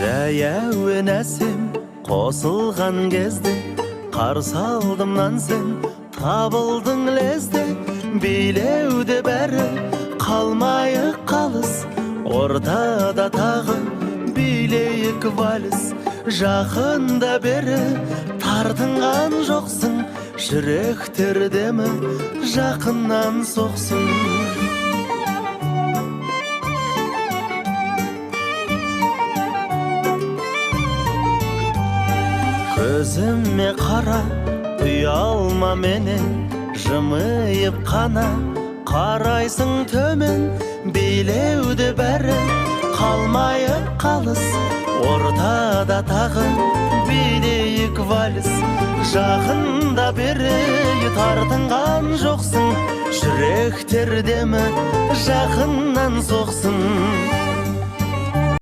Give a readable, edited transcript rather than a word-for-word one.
Жаяуын әсем қосылған кезде, қарсы алдымнан сен табылдың лезде. Билеуде бәрі қалмайық қалыс, ортада тағы билейік вальс. Жақында бері тартынған жоқсың, жүректер демі жақыннан соқсын. Көзіме қара, ұялма менен, жымиып қана қарайсың төмен. Билеуде бәрі қалмайық қалыс, ортада тағы билейік вальс. Жақында бері тартынған жоқсың, жүректер демі жақыннан соқсын.